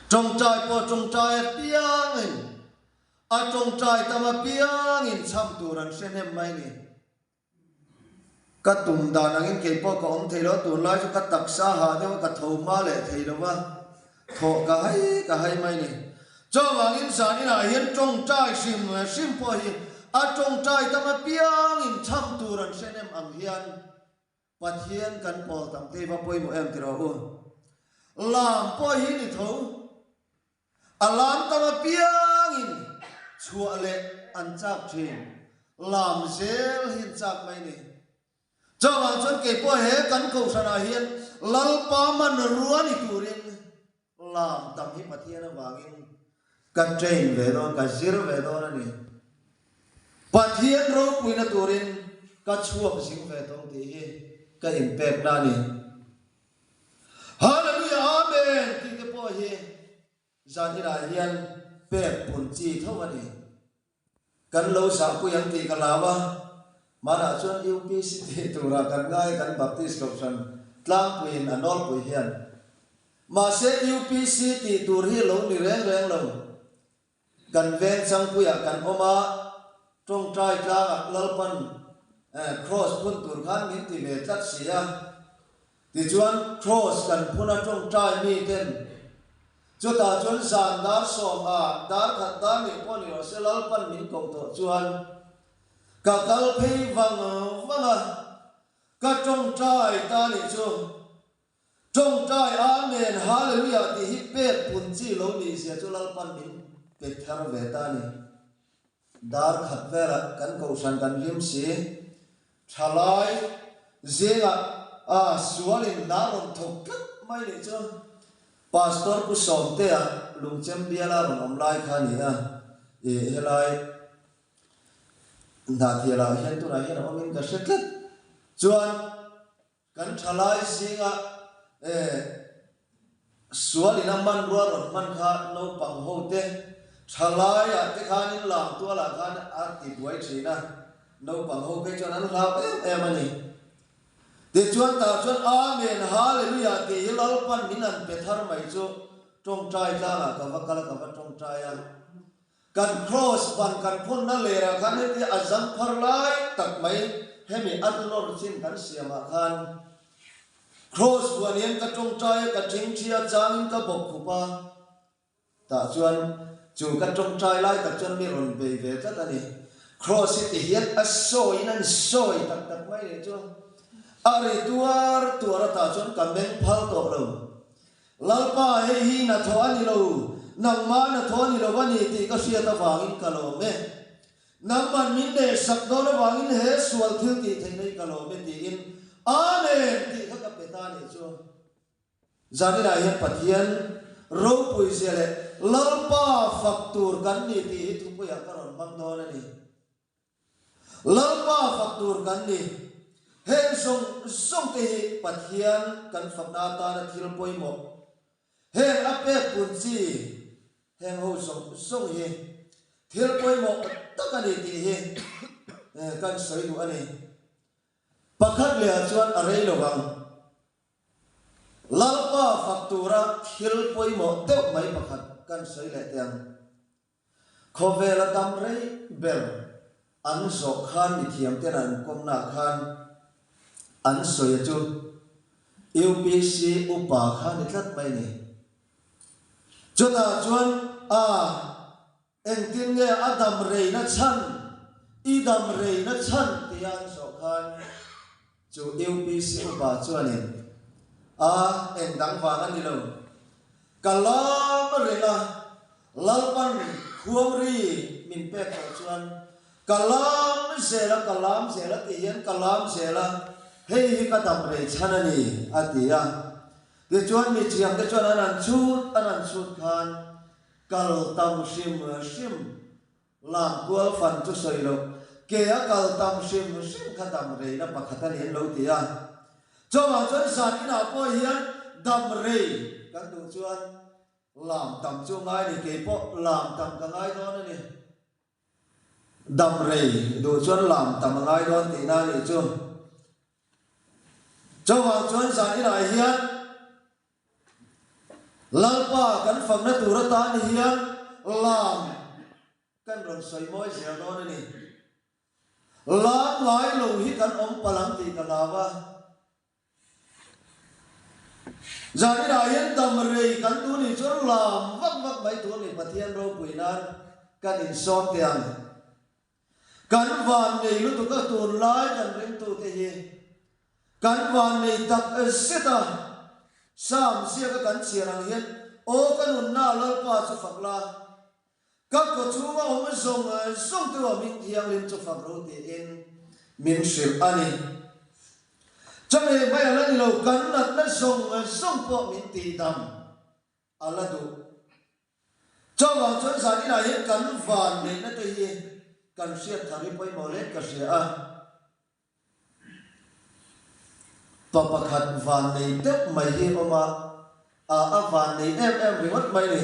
Tawngtai pawh tawngtai apiangin, a tawngtai tam apiangin chham tur an hre hnem mai ni. Ka tum dan angin kei pawh ka awm thei lo, tunlai chu ka taksa hah deuh a, ka tho hma leh thei lo va, thawh ka hai ka hai mai ni. Chuvangin zan inah hian tawngtai hrim hrim pawh hi a tawngtai tam apiangin chham tur an hre nem ang hian Pathian kan pawl tam te hi va pawimawh em ti rawh u. Lam pawh hi ni tho. A lam tam apiangin chhuah leh an chak thin. Lam zel hi an chak mai ni. Chuvang chuan kei pawh he kan kohhranah hian Lalpa hmanrua ni turin lam tam hi Pathian avangin ka train ve dawn, ka zir ve dawn a ni. Pathian ropuina turin ka chhuak zing ve tawng tih hi ka inpekna a ni. Hallelujah Amen tih te pawh hi zan inah hian pek pun chi tho a ni. Kan lo zahpui ang tih ka hlau a, hmanah chuan UPC tih turah kan ngai kan Baptist Kohhran tlangpuiin a nawlpui hian. Mahse UPC tih tur hi lo ni reng reng lo. Kan veng changpuiah kan awm a, tawngtai tlangah Lalpan Kraws phun tur khan min ti ve tlat si a. Tichuan Kraws kan phun a tawngtai miten chutah chuan zan dar sawm a dar khat dar nih pawh ni rawh se Lalpan min koh tawh chuan ka kal phei vang vang a, ka tawngtai ta nih chu. Tawngtai Amen Hallelujah tih hi pek pun chi lo nih zia chu Lalpan min pe thar ve ta a ni. Dar khat velah kan kohhran kan hlim si. Thalai zingah a sualin hna rawn thawk tlat mai nih chu Pastor Pu Sawmtea Lungchem biala rawn awm lai kha a ni a, ih helai Hnahthialah hian tunah hian a awmin ka hre tlat. Chuan. Kan thalai zinga eh sual in a hmanrua rawn hman kha naupang ho te thalai ah te khan in lam tual ah khan a ti buai thin a, naupang ho phei chuan an hlau em em a ni. Tichuan tah chuan Amen Hallelujah tih hi Lalpan min an pe thar mai chu tawngtai tlangah ka va kal a ka va tawngtai a. Kan cross ban kan phawnna lerah khan hetia a zam phar lai tak mai hemi a lawr chin kan siamah khan cross buan hian ka tawngtai a, ka thingthi a, changin ka bawk khup a, tah chuan chu ka tawngtai lai tak chuan mi rawn bei ve tlat a ni. Cross hi ti hian a sawiin an sawi tak tak mai nih chu a ri tuar tuar a, tah chuan ka meng phal tawh lo. Lalpa, hei hi na thaw a ni lo, nangmah na thaw a ni lo a ni tih ka hriat avangin ka lawm e. Nangman min lehsak dawn avangin he sual thil tih theihna hi ka lawm e tiin Amen tih kha ka pe ta a nih chu. Zaninah hian Pathian ropui zia leh Lalpa fak tur kan ni tih hi thupuiah ka rawn hmang dawn a ni. Lalpa fak tur kan ni. Heng zawng zawng te hi Pathian kan fakna atana thil pawimawh. Heng a pek pun chi heng ho zawng zawng hi thil pawimawh tak a ni tih hi kan sawi duh a ni. Pakhat lehah chuan a rei lo ang. Lalpa fak tura thil pawimawh deuh mai pakhat kan sawi leh teh ang. Khawvel a dam rei ber an zawh khan mithiam ten an kawmna khan an sawi a chu UPC upa kha ni tlat mai ni. Chutah chuan a engtin nge a dam rei na chhan i dam rei na chhan tia an zawh khan chu UPC upa chuanin a eng dang vang a ni lo. Ka lam reng a, Lalpan khuangri min pek tawh chuan ka lam zel a, ka lam zel a tih hian ka lam zel a, hei hi ka dam rei chhan a ni, a ti a. Tichuan mi thiamte chuan an han chhut an han chhut khan kal tam hrim hrim lam kual fan chu sawi loh, ke a kal tam hrim hrim kha dam reina pakhat a ni an lo ti a. Chuvang chuan zan inah pawh hian dam rei kan duh chuan lam tam chu ngai a ni, kei pawh lam tam ka ngai dawn a ni. Dam rei duh chuan lam tam a ngai dawn tihna a nih chu. Chuvang chuan zan inah hian. Lalpa kan fakna tur atan hian lam kan rawn sawi mawi zel dawn a ni. Lam ngai lo hi kan awm palh ang tih ka hlau a. Zaninah hian dam rei kan duh nih chuan lam vak vak mai tur ni Pathian ropui nan kan insawm teh ang. Kan van nei lutuk a tunlai kan ringtute hi kan van nei tak zet a, Psalm ziaka kan chhiar ang hian Aw ka nunna Lalpa chu fak la, Ka kaw chhunga awm zawng zawng te awmin thianghlim chu fak ro tiin min hrilh a ni. Chawhmeh mai a la ni lo, kan natna zawng zawng pawh min tihdam a la duh. Chuvang chuan zan inah hian kan van neihna te hi kan hriat thar hi pawimawh hle ka hria a. Pa pakhat vannei deuh mai hi awm a, a a vannei em em ringawt mai ni.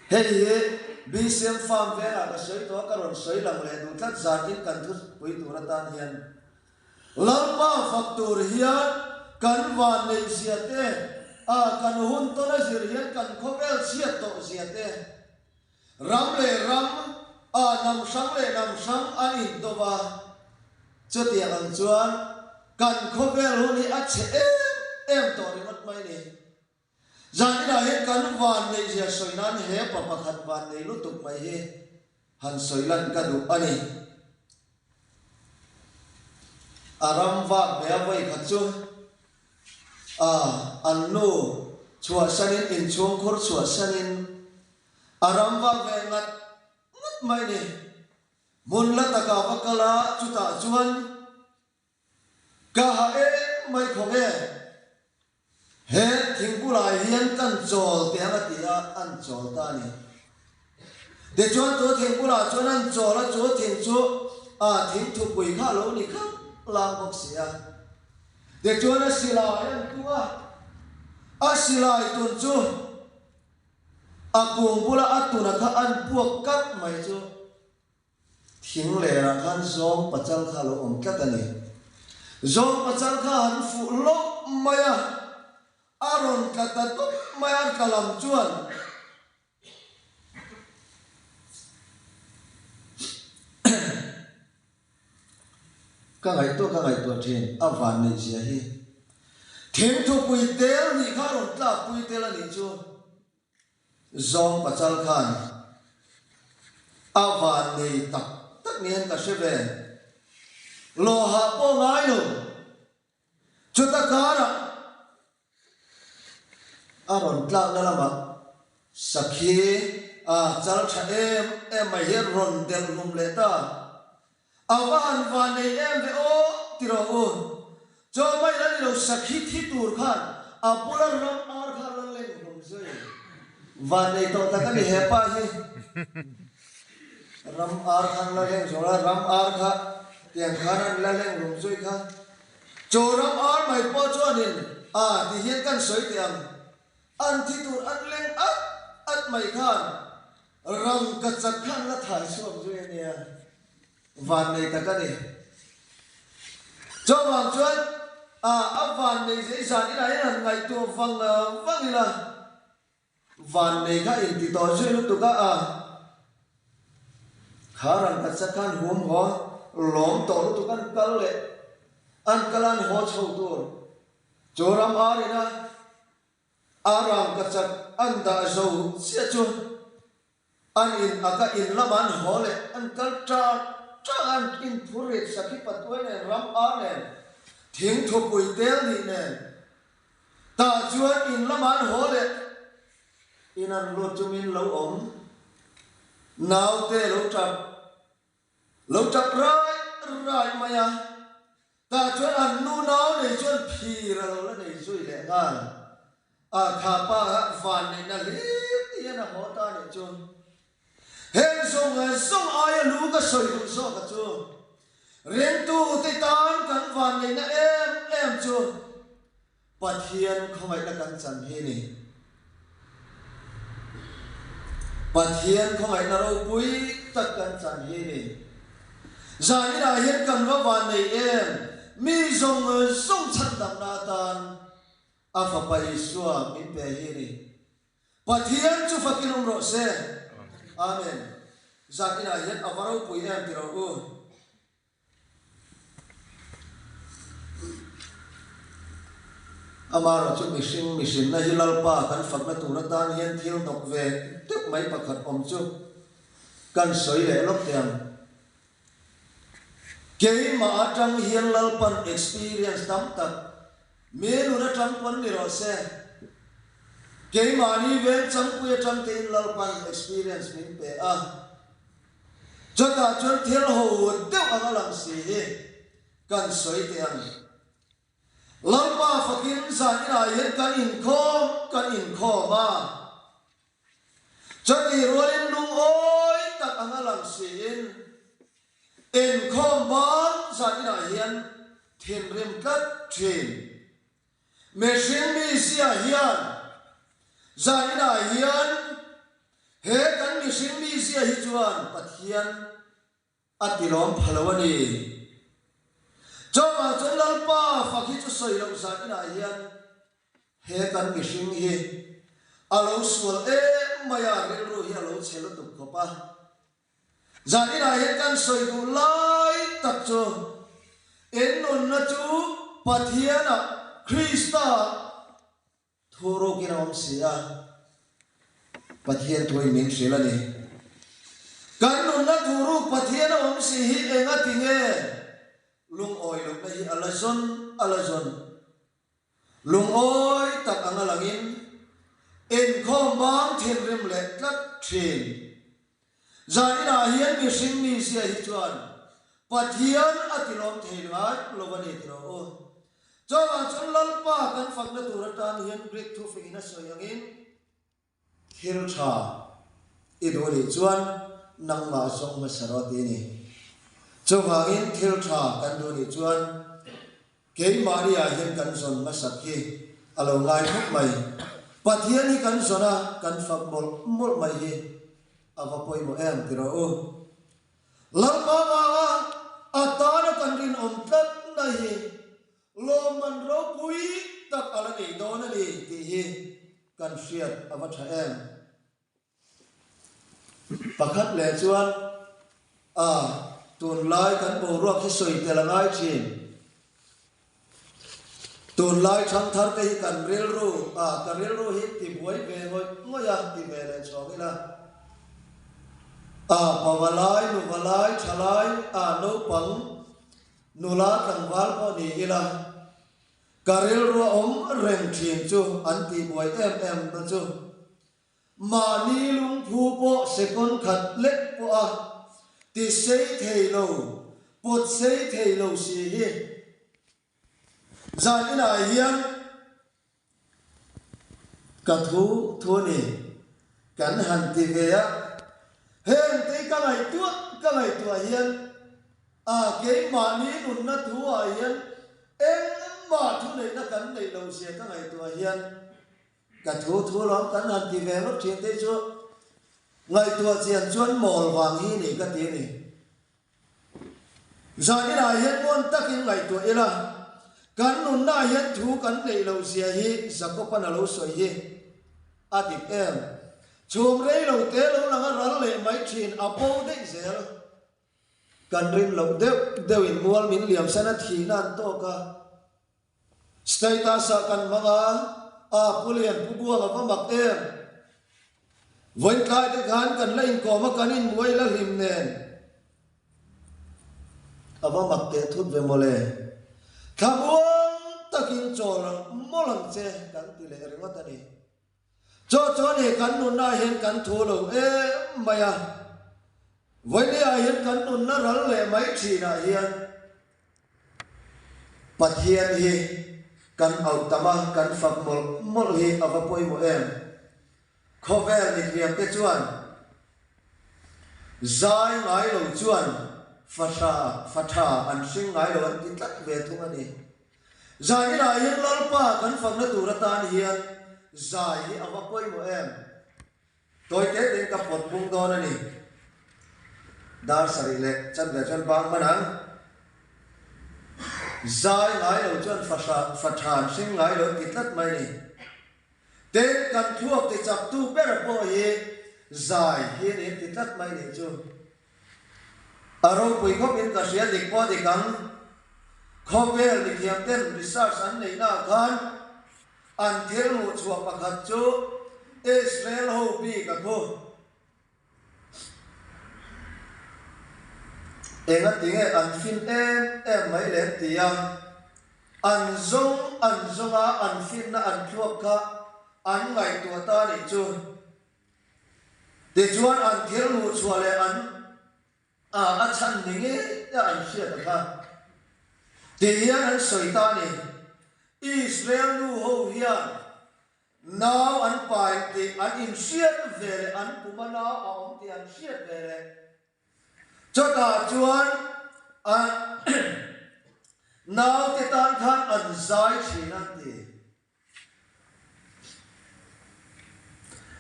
Hei hi BCM Farm vengah ka sawi tawh a, ka rawn sawi lang leh duh tlat zanin kan thupui tur atan hian. Lalpa fak tur hian kan vanneih zia te, a kan hun tawn a zir hian kan khawvel chhiat tawh zia te, Ram leh ram, a hnam hrang leh hnam hrang an indo va, chutiang ang chuan kan khawvel hun hi a chhe em em tawh ringawt mai ni. Zaninah hian kan vanneihzia sawi nan he pa pakhat vannei lutuk mai hi han sawi lan ka duh a ni. A ram vak ve a vawi khat chu a an nu chhuahsanin inchhungkhur chhuahsanin A ram vak ve ngat ngat mai ni. Hmun la takah va kal a, chutah chuan ka ha em mai khawng e. He thingbulah hian kan chawl teh ang a ti a, an chawl ta a ni. Tichuan chu thingbulah chuan an chawl a, chu thing chu a thing thupui kha a lo ni kha lang bawk si a. Tichuan a silai an tung a, a silai tun chu A kung bula a tuna kha an puak karh mai chu thing lerah khan zawng pachal kha a lo awm tlat a ni. Zawng pachal kha han fuh lawk mai a, a rawn tla ta dup mai a, tla lam chuan Ka ngaihtuah ka ngaihtuah thin a van neih zia hi. Thing thupui tel nih kha rawn tlak pui tel a nih chu zawng pachal khan a van nei tak tak ni hian ka hre ve. Lawhah pawh ngai lo. Chuta karah a rawn tlakna lamah sakhi a chal tha em em mai hi a rawn delh hlum leh ta. A va han van nei em ve aw ti rawh u. Chaw mai la ni lo sakhi thi tur khan a bula ram ar kha a la leng hlum zui. Van nei tawh tak a ni he pa hi. Ram ar kha an la leng zawr a, ram ar kha tiang khan an la leng hlum zui kha. Chaw ram ar mai pawh chuanin a ti hian kan sawi teh ang. An thi tur an leng at at mai khan rangka chak kha an la thai chhuak zui a nia. Vannei tak a ni. Chuvang chuan a a vannei zai zan inah hian han ngaihtuah vang vang ila. Vannei kha inti tawh zui lutuk a, a kha rangkhat sa khan hum haw lawm tawh lutuk an kal leh an kal an haw chho tur chu ram ar ina a rangkhat chak an dah zo chiah chu An in a ka in lamah an haw leh an kal ṭak ṭak a, an inphur rit sakhi patuai nen ram ar nen thing thupui tel nih nen tah chuan in lamah an haw leh in an lut chu min lo awm naute lo ṭap Lo tap rai rai mai a, tah chuan an nu nau nei chuan phir a lo la nei zui leh nghal. A kha pa kha van neihna hlir ti hian a haw ta nih chu. Heng zawng zawng aia lu ka sawi duh zawk a chu. Ringtu te tan kan van neihna em em chu. Pathian khawngaihna kan chan hi ni. Pathian khawngaihna ropui tak kan chan hi ni. Zaninah hian kan va van nei em? Mi zawng zawng chhandamna atan. A Fapa Isua min pe hi a ni. Pathian chu fakin awm rawh se. Amen. Zan inah hian a va ropui em ti rawh u. Amaherawh chu mihring mihrinna hi Lalpa kan fakna tur atan hian thil hnawk ve deuh mai pakhat awm chu kan sawi leh lawk teh ang. Keimah atang hian Lalpan experience tam tak mi nun atang pawn ni rawh se. Keimahni veng changpui atang tein Lalpan experience min pe a. Chutah chuan thil ho deuh anga lang si hi kan sawi teh ang. Lalpa fakin zan inah hian kan inkhawm kan inkhawm a. Chutih rualin lungawi tak anga lang siin inkhawm ban zan inah hian thinrim tlat thin. Mihring mizia hian zan inah hian he kan mihring mizia hi chuan Pathian a tilawm pha lo a ni. Chuvang chuan Lalpa fak hi chu sawi loh zan inah hian he kan mihring hi a lo sual em mai a, rilru hi a lo chhe lutuk khawp a. Zaninah hian kan sawi duh lai tak chu in nunna chu Pathianah, Kristaah thu rukin a awm si a, Pathian thuin min hrilh a ni. Kan nunna thu ruk Pathian a awm si hi engati nge lungawi lohna hi a la zawn a la zawn? Lungawi tak anga langin inkhawm bang thinrim leh tlat thin. Zaninah hian mihring mizia hi chuan Pathian a tilawm thei ngai lo a ni ti rawh u. Chuvang chuan Lalpa kan fakna tur atan hian Greek thufingin a sawi angin, Thil tha i duh nih chuan nangmah zawng hmasa rawh ti a ni. Chuvangin thil tha kan duh nih chuan keimahni ah hian kan zawn hmasak hi a lo ngai khawp mai. Pathian hi kan zawn a, kan fak mawlh mawlh mai hi a va pawimawh em ti rawh u. Lalpa vanga a tana kan rinawm tlatna hi Lawmman ropui tak a la nei dawn a ni tih hi kan hriat a va tha em? Pakhat leh chuan, A, tunlai kan boruak hi sawi tel a ngai thin. Tunlai thangthar te hi kan rilru, a, ka rilru hi tibuai ve ngawih ngawih a ti ve leh chhawng ila. A, pavalai, nuvalai, thalai, a, naupang, Nula tlangval pawh ni ila, ka rilru a awm reng thin chu an tihbuai em em na chu mahni lungphu pawh second khat lek pawh a ti sei thei lo, pawt sei thei lo si hi zan inah hian Ka thu thu a ni, kan han ti ve a, heng te ka ngaihtuah ka ngaihtuah hian a keimahni nunna thu ah hian engmah thu neihna kan neih loh zia ka ngaihtuah hian ka thu thu lawm kan han ti ve ngawt thin te chu ngaihtuah chian chuan mawl vang hi ni ka ti a ni. Zaninah hian muan takin ngaihtuah ila, kan nunnaah hian thu kan neih loh zia hi Jakob-an a lo sawi hi a dik em? Chhum rei lo te lo lang a ral leh mai thin a bo daih zel. Kan rin loh deuh deuhin mual min liamsan a thihna an tawk a. Status ah kan hmang a, a Pu Lian Pu Buang a va mak em? Vawitlai te khan kan la inkawm a kan inmuai la hlim nen a va mak teh thut ve mawle. Thlamuang takin chawl ang mawlh ang che kan ti leh ringawt a ni. Chaw chuan he kan nunna hian kan thu lo em mai a, vawinia hian kan nunna ral leh mai thinah hian Pathian hi kan auh tam a, kan fak mawlh mawlh hi a va pawimawh em? Khawvel mihliamte chuan zai ngai lo chuan fahra fa tha an hring ngai lo an ti tlat ve thung a ni. Zaninah hian Lalpa kan fakna tur atan hian zai hi a va pawimawh em? Tawi te tein ka pawt pung dawn a ni. Dar sarih leh chanve chuan bang hman ang. Zai ngai lo chuan fahrah faṭhan hring ngai lo an ti tlat mai ni. Tin, kan thluak tichaktu ber pawh hi zai hi a ni an ti tlat mai nih chu. A ropui khawpin ka hria dik pawh dik ang. Khawvel mithiam ten research an neihnaah khan an thil hmuhchhuah pakhat chu Israel ho bik a khu. Enga tinge an fin em em mai le an ti a, an zawng an zawng a, an finna an thluak kha an ngaihtuah ta nih chu. Tichuan an thil hmuhchhuah leh an a a chhan ni ngei a an hriat a kha ti hian an sawi ta a ni. Israel nu ho hian Nau an pai tih an inhriat ve leh an puma nau a awm tih an hriat ve leh chutah chuan an naute tan khan an zai thin an ti.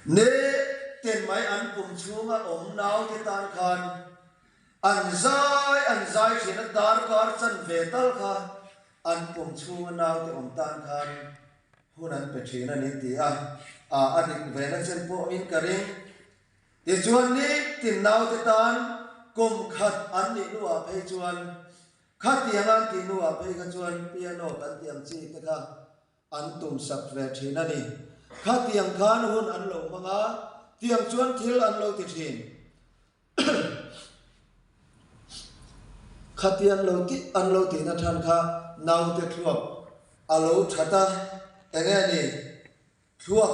Ne ten mai an pum chhunga awm naute tan khan an zai an zai thin a, darkar chanve tal kha an pum chhunga naute awm tan khan Hun an pe thin a ni ti a, a a dik ve na chen pawh awmin ka ring. Tichuan nitin naute tan kum khat an nih hnuah phei chuan khatiang an tih hnuah phei kha chuan piano kan tih ang chi te kha an tum sak ve thin a ni. Khatiang khan hun an lo hmang a, tiang chuan thil an lo ti thin. Khati an lo tih an lo tihna than kha naute thluak a lo that a, enge ni thluak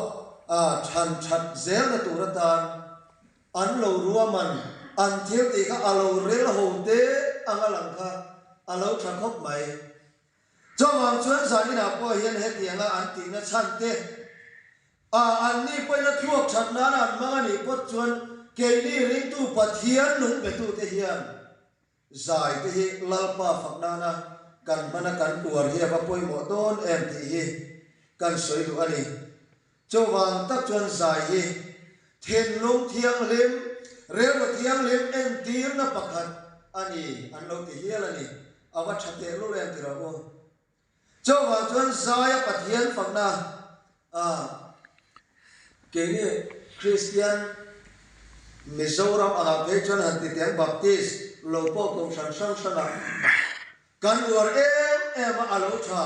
a than that zelna tur atan an lo ruahman an thil tih kha a lo rel ho te anga lang kha a lo tha khawp mai. Chuvang chuan zaninah pawh hian hetianga an tihna chhan te A, anni pawhin a thluak that nana an hmang a nih pawt chuan keini ringtu Pathian nung betute hian zai te hi Lalpa fak nana kan hmana kan uar hi a va pawimawh dawn em tih hi kan sawi duh a ni. Chuvang tak chuan zai hi thinlung thianghlim, rilru thianghlim entirna pakhat a ni an lo ti hial a ni. A va tha tehlul em ti rawh u. Chuvang chuan Zaia Pathian fakna a keini Kristian Mizoram angah phei chuan han ti teh ang Baptist lo pawh kohhran hrang hrangah kan uar em em a a lo tha.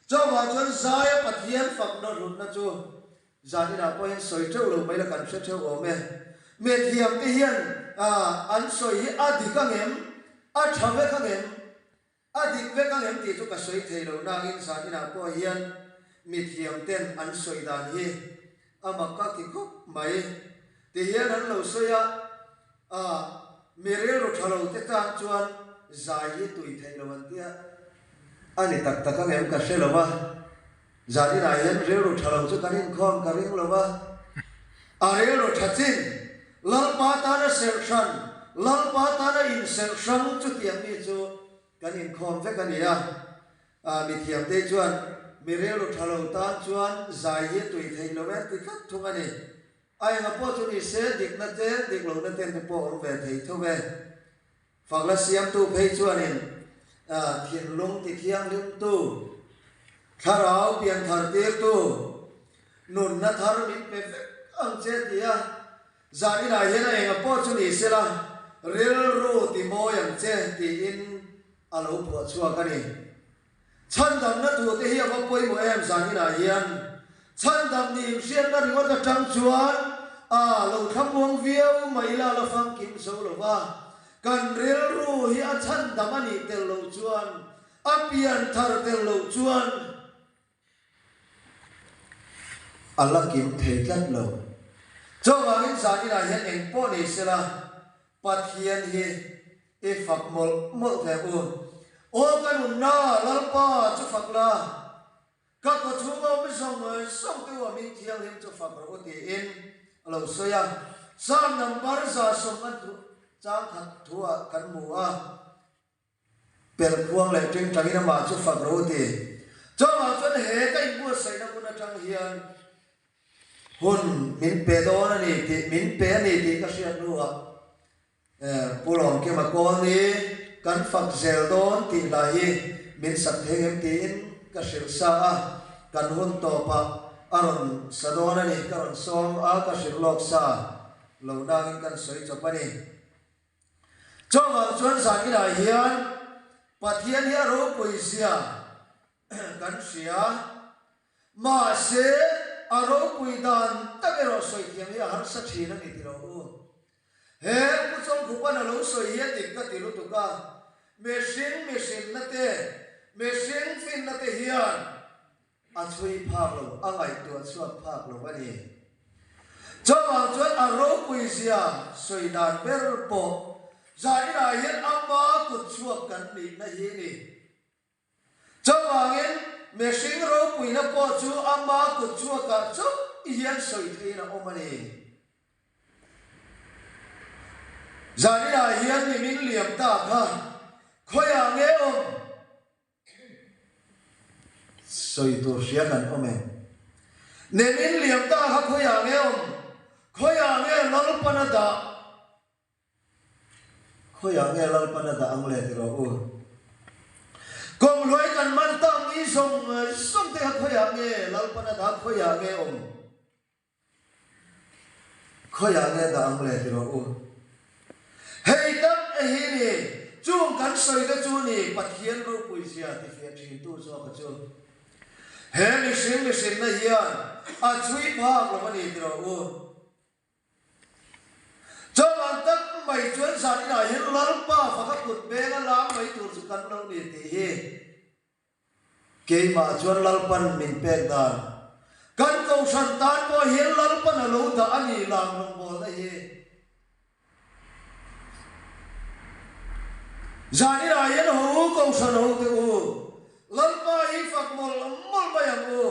Chuvang chuan Zaia Pathian fakna hlutna chu zan inah pawhin sawi teuh lo mai la kan hre theuh awm e. Mithiamte hian an sawi hi a dik angem? A tha vek angem? A dik vek ang em tih chu ka sawi thei lo nangin zan inah pawh hian mithiam ten an sawi dan hi a mak ka ti khawp mai. Ti hian an lo sawi a, a mi rilru tha lo te tan chuan zai hi tui theih lo an tia. A ni tak tak ang em ka hre lo a. Zan inah hian rilru tha lo chu kan inkhawm ka ring lo a. A rilru tha chin, Lalpa tana serh hran, Lalpa tana inserh hrang chutiang mi chu kan inkhawm vek a ni a. Mithiamte chuan mi rilru tha lo tan chuan zai hi a tui theih lo e ti tlat thung a ni. A enga pawh chu ni se dikna te, dik lohna ten te pawh awm ve thei tho ve. Fakla siamtu phei chuanin thinlung tithianghlimtu, thlarau pianthar tirtu, nunna thar min pe vek ang che ti a, zan inah hian a enga pawh chu ni sela, rilru timawi ang che tiin a lo phuah chhuak a ni. Chhandamna thu te hi a va pawimawh em zan inah hian chhandam ni inhriatna ringawt atang chuan a lo thlamuang viau mai ila la famkim zo lo va, kan rilru hi a chhandam a nih tel loh chuan, a pian thar tel loh chuan a la kim thei tlat lo. Chuvangin zan inah hian eng pawh ni sela Pathian hi I fak mawlh mawlh ve u. Aw ka nunna Lalpa chu fak la, ka kaw chhunga awm zawng zawng te u a hming thianghlim chu fak rawh u tiin a lo sawi a. Psalm number 150 thu chang khat thu ah kan hmu a, Pelkhuang leh ṭingṭangin amah chu fak rawh u ti. Chuvang chuan he ka inbuatsaihna hmun aṭang hian hun min pe dawn a ni tih min pe a ni tih ka hriat hnuah Pu Lawmkima Kawlni kan fak zel dawn tih hla hi min sak thei ngem tiin ka hrilh sa a, kan hun tawpah a rawn sa dawn a ni, ka rawn sawm a, ka hrilh lawk sa lo nangin kan sawi chawp a ni. Chuvang chuan zan inah hian Pathian hi a ropui zia kan hria, mahse a ropui dan tak erawh sawi thiam hi a harsa thin a ni ti lo u. He Pu Chawngkhupan a lo sawi hi a dik ka ti lutuk a, mihring mihrinna te, mihring finna te hian a chhui phak lo, a ngaihtuah chhuak phak lo a ni. Chuvang chuan a ropui zia sawi dan ber pawh zaninah hian ama kut chhuak kan nihna hi a ni. Chuvangin mihring ropuina pawh chu ama kut chhuakah chauh hian sawi theihin a awm a ni. Zaninah hian nimin liam ta kha khawiah nge awm? Sawi tur hria kan awm em? Nimin liam ta kha khawiah nge awm? Khawiah nge Lalpan a dah? Khawiah nge Lalpan a dah ang le ti rawh u. Kawng hluai kan man tak ni zawng zawng te kha khawiah nge Lalpan a dah khawiah nge awm? Khawiah nge dah ang le ti rawh u. Hei tak e hi ni, chung kan sawi te chu ni Pathian ropui zia ti fiah thin tu zawk a chu. He mihring mihrinna hian a chhui phak lo a ni ti rawh u. Chuvang tak mai chuan zan inah hian Lalpa faka kut benga lam mai tur chu kan lo ni tih hi keimah chuan Lalpan min pek dan. Kan kohhran tan pawh hian Lalpan a lo dah a ni lam rawngbawlna hi. Zan inah hian ho u kohhran ho te u, Lalpa hi fak mawlh mawlh mai ang u,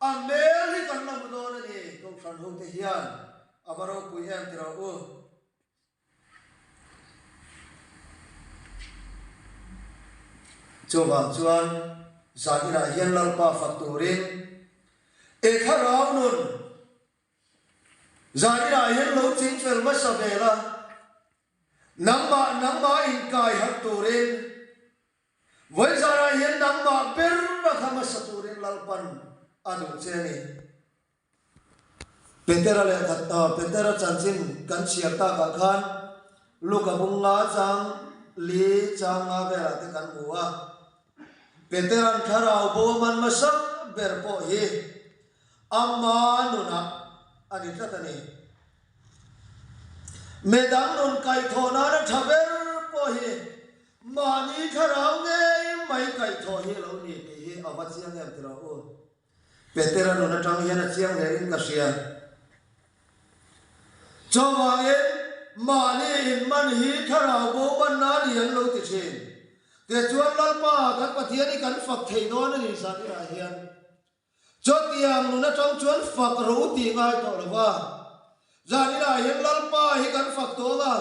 a hmel hi kan la hmu dawn a ni kohhran ho te hian. A va ropui em ti rawh u. Chuvang chuan zan inah hian Lalpa fak turin e thlarau nun zan inah hian lo ching fel hmasa vel a, nangmah nangmah inkai harh turin vawi zanah hian nangmah ber a kha hmasa turin Lalpan a duh che a ni. Petera leh Petera chanchin kan chhiar takah khan Luka bung nga chang li chang nga velah te kan hmu a. Petera'n thlarau bo a man hmasa ber pawh hi ama nunah a ni tlat a ni. Medang nun kaihthawh nana tha ber pawh hi mahni thlarau ngei mai kaihthawh hi a lo ni tih hi a va chiang em ti rawh u. Petera nun atang hian a chiang hle in ka hria. Chuvangin mahni inman hi thlarau bo manna a ni an lo ti thin. Tichuan Lalpa kan Pathian hi kan fak thei dawn a ni zan inah hian. Chutiang nun atang chuan fak ro tih ngai tawh lo va. Zan inah hian Lalpa hi kan fak tawng a,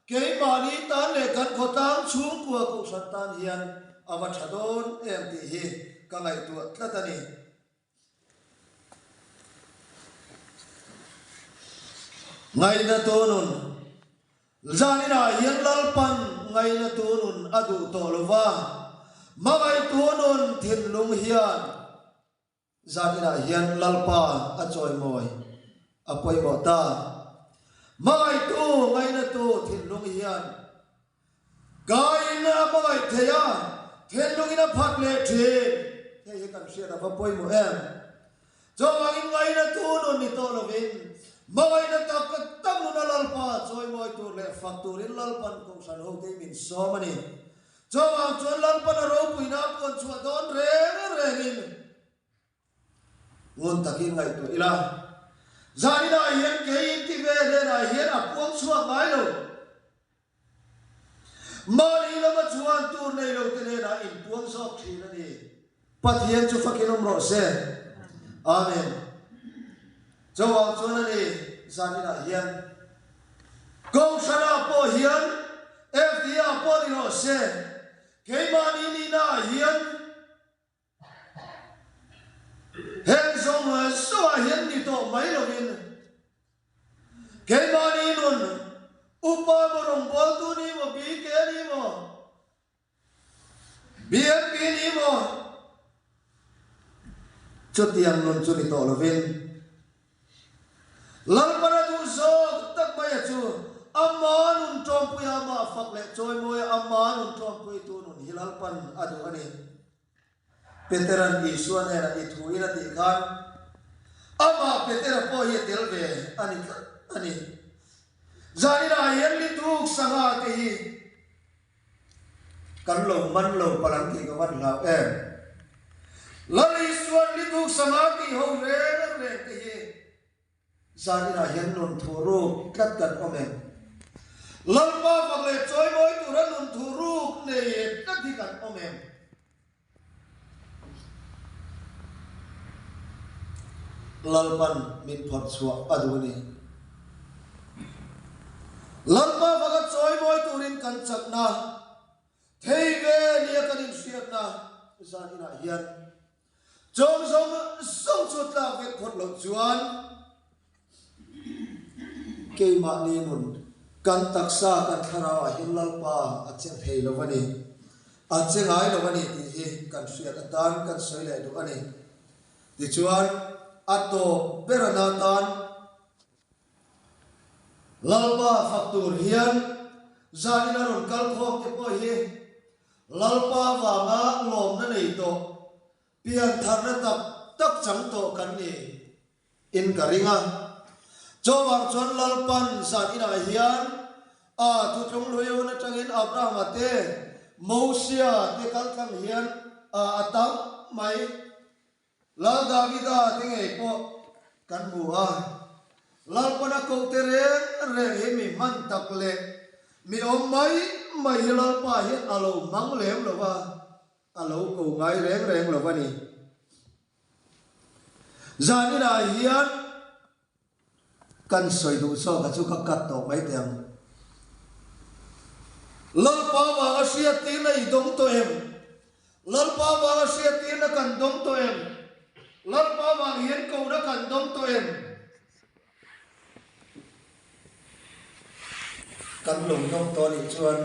keimahni tan leh kan khawtlang chhungkua kohhran tan hian a va tha dawn em tih hi ka ngaihtuah tlat a ni. Ngainatu nun, Zan inah hian Lalpan ngainatu nun a duh tawh lo va, hmangaihtu nun thinlung hian Zan inah hian Lalpa a chawimawi a pawimawh ta. Hmangaihtu, ngainatu thinlung hian Kain a hmangaih thei a, thinlungin a phat leh thin. Hei hi kan hriat a va pawimawh em? Chuvangin ngainatu nun ni tawh lovin, hmangaihna tak tak nuna Lalpa chawimawi tur leh fak turin Lalpan Kohhran hote hi min sawm a ni. Chuvang chuan Lalpan a ropuina a puan chhuah dawn reng rengin ngun takin ngaihtuah ila. Zaninah hian kei inti ve hnenah hian a puang chhuak ngai lo. Mahni lama chuan tur nei lo te hnenah inpuang zawk thin a ni. Pathian chu fakin awm rawh se. Amen. Chuvang chuan a ni zaninah hian Kohhranah pawh hian FDA pawh ni rawh se, keimahni nihnaah hian heng zawng zawngah hian ni tawh mai lovin keimahni nun upa maw rawngbawltu ni maw BK ni maw. BNP ni maw? Chutiang nun chu ni tawh lovin Lalpana duh zawk tak maia chu ama nun tawmpuia amah fak leh chawimawia ama nun tawmpuitu nun hi Lalpan a duh a ni. Petera'n Isua hnenah i thu in a tih khan amah Petera pawh hi a tel ve a ni tlat a ni. Zaninah hian lituk sangha te hi kan lo man lo palh ang tih ka van hlau em. Lal Isua'n lituk sangha tih ho reng reng te hi Zaninah hian nun thu ruk tlat kan awm em? Lalpa fak leh chawimawi tura nun thu ruk nei tlat hi kan awm em? Lalpan min phawrh chhuah a duh a ni. Lalpa faka chawimawi turin kan chakna thei ve nia kan inhriatna zaninah hian Chawng zawng zawng chu tlak vek phawt loh chuan keimahni nun kan taksa kan thlarau ah hian Lalpa a che thei lo a ni, a che ngai lo a ni tih hi kan hriat atan kan sawi leh duh a ni. Tichuan a tawp ber ana tan Lalpa fak tur hian zanin a rawn kal khawm te pawh hi Lalpa vanga lawmna nei tawh, piantharna tak tak chang tawh kan ni in ka ring a. Chuvang chuan Lalpan zan inah hian a thutlung hlui hun atangin Abrahama te, Mosia te kaltlang hian a a tam mai. Lal Davida te ngei pawh kan hmu a, Lalpana kohte reng reng hi mi hman tak leh mi awm mai mai hi Lalpa hian a lo hmang lem lo va, a lo ko ngai reng reng lo a ni. Zaninah hian. Kan sawi duh zawk a chu ka cut tawh mai teh ang. Lalpa vanga hriattirna i dawng tawh em? Lalpa vanga hriattirna kan dawng tawh em? Lalpa vang hian kohna kan dawng tawh em? Kan lo dawng tawh anih chuan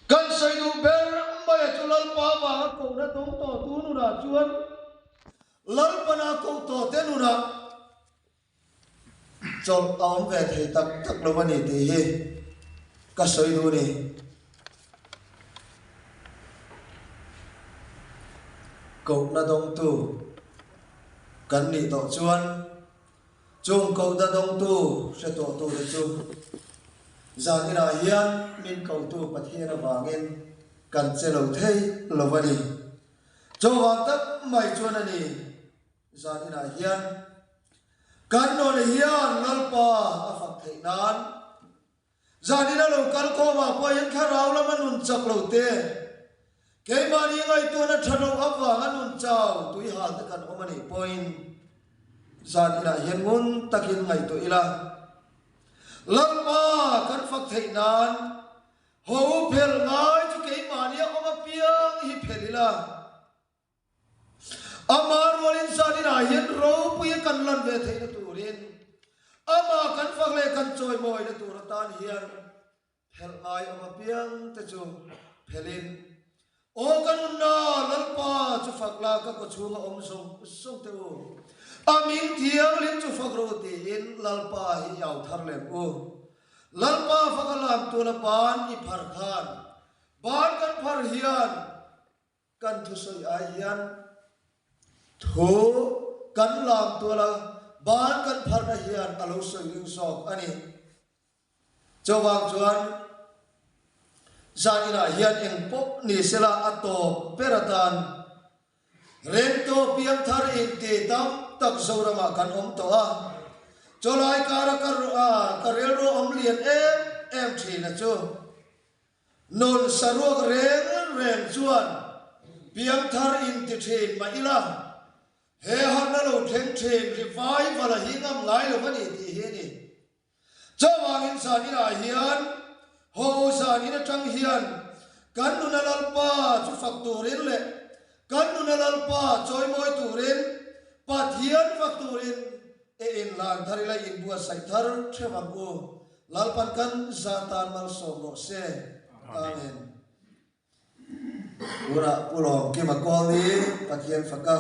kan sawi duh ber mai a chu Lalpa vanga kohna dawng tawh tu nunah chuan Lalpana koh tawh te nunah chawlh a awm ve thei tak tak lo a ni tih hi ka sawi duh a ni. Kohna dawngtu kan nih tawh chuan chung kohna dawngtu hre tawhtute chu zan inah hian min kohtu Pathian avangin kan che lo thei lo a ni. Chuvang tak mai chuan a ni, zan inah hian kan nawn hian Lalpa a fak theih nan zan ina lo kal khawmah pawh hian thlarau lama nun chak lo te, keimahni ngaihtuahna tha loh avanga nun chau tui hal te kan awm a nih pawhin zan inah hian ngun takin ngaihtuah ila Lalpa kan fak theih nan Ho phelh ngai chu keimahni a awm apiang hi phelh ila, amah rualin zaninah hian ropuia kan lan ve theihna turin amah kan fak leh kan chawimawina tur atan hian phelh ngai awm apiang te chu phelhin, Aw ka nunna Lalpa chu fak la ka kawchhunga awm zawng zawng teh u, a ming thianghlim chu fak rawh u tiin Lalpa hi i au thar lem u. Lalpa faka lam tuna ban i phar khan, ban kan phar hian kan thusawi ai hian thu kan lam tuala ban kan pharna hian a lo sawi ring zawk a ni. Chuvang chuan zan inah hian eng pawh ni sela a tawp ber atan Rengto piangthar inti tam tak Zoramah kan awm tawh a, chawlai kara ka ka rilru awm lian em em thin a chu. Nun saruak reng reng chuan piangthar inti thin mah ila, he harna lo thleng thin revival a hi ngam ngai lo a ni tih hi a ni. Chuvangin zan inah hian ho zan in atang hian kan nuna Lalpa chu fak turin leh kan nuna Lalpa chawimawi turin Pathian fak turin e inlan thar ila inbuatsaih thar theuh ang u. Lalpan kan za tan malsawm rawh se. Amen. Tunah Pu Lawmkima Kawlni Pathian faka.